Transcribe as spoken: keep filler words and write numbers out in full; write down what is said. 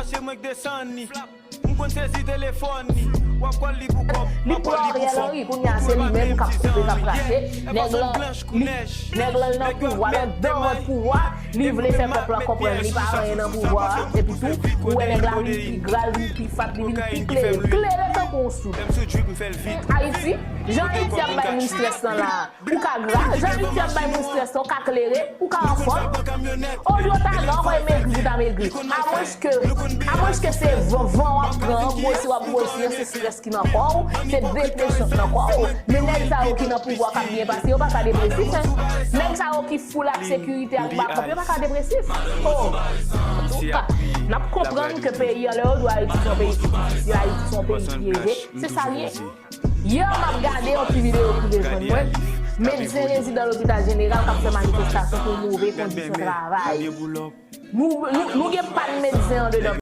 Se mwen k desann li. M konn sezi telefòn li. W ap kòl li pou kòb. Li pran Ariel Henry, kounye a se li menm k ap koupe, k ap rache. Nèg lan, li, nèg lan nan pouvwa, nan dèwòt pouvwa, li vle fè pèp la konprann li pa anyen nan pouvwa a. Epi tou, ou wè nèg la vin pi gra, li vin pi fat, li vin pi klere. Klere tankou yon soud. Ayiti, jan Ayiti ap bay moun strès lan la. Ou ka gra, jan Ayiti ap bay moun strès lan, ou ka klere, ou ka anfòm. Olye w ta gra, ou ka megri, ou ta megri. Amwenske, amwenske se van, van w ap pran, gwosi w ap gwosi, se strès ki nan kò w, se depresyon ki nan kò w. Men nèg sa yo ki nan pouvwa k ap byen pase, yo pa ka depresif, en. Nèg sa yo ki fou la sekirite ak bakòp, yo pa ka depresif. Oh, antouka, n ap konprann ke peyi an, lè yo di Ayiti se yon peyi difisil, Ayiti se yon peyi pyeje, se sa l ye. Yè m ap gade yon ti videyo ki te jwenn mwen, medsen rezidan lopital jeneral k ap fè manifestasyon pou move kondisyon travay. Nou, nou, nou gen pa de medsen andedan